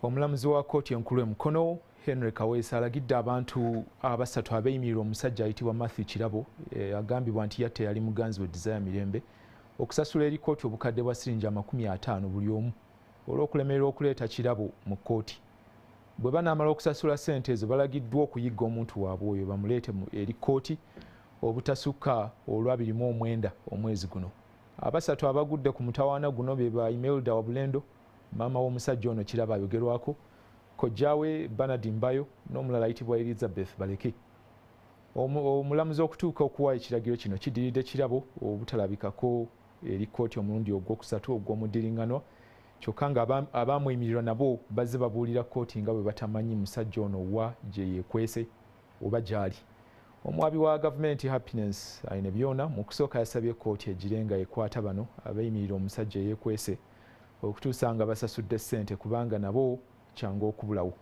Omulamuzi wa kkooti enkulu e Mukono, Henry Kaweesa, alagidde abantu abasatu abeeyimirira omusajja ayitibwa Matthew Kirabo, agambibwa nti yatta eyali muganzi we Desire Mirembe, okusasula eri kkooti obukadde bwa siringi 50 buli omu olw'okulemererwa okuleeta Kirabo mu kkooti. Bwe banaamala okusasula ssente ezo, balagiddwa okuyigga omuntu waabwe oyo bamuleete eri kkooti obutasukka olwa 29 omwezi guno. Abasatu abagudde ku mutawaana guno be ba Imelda Wabulendo, maama w'omusajja ono Kirabo ayogerwako, kojjaawe Bernard Mbayo n'omulala ayitibwa Elizabeth Baleke. Omulamuzi okutuuka okuwa ekiragiro kino kidiridde Kirabo obutalabikako eri kkooti omulundi ogwokusatu ogw'omuddiringanwa, kyokka nga abaamweyimirirwa nabo bazze babuulira kkooti nga bwe batamanyi musajja ono wa gye yeekwese oba gy'ali. Omuwabi wa gavumenti Happiness Ainebyona mu kusooka yasabye kkooti egire nga ekwata bano abeeyimirira omusajja eyeekwese okutuusa nga basasudde ssente, kubanga nabo kyangu okubulawo.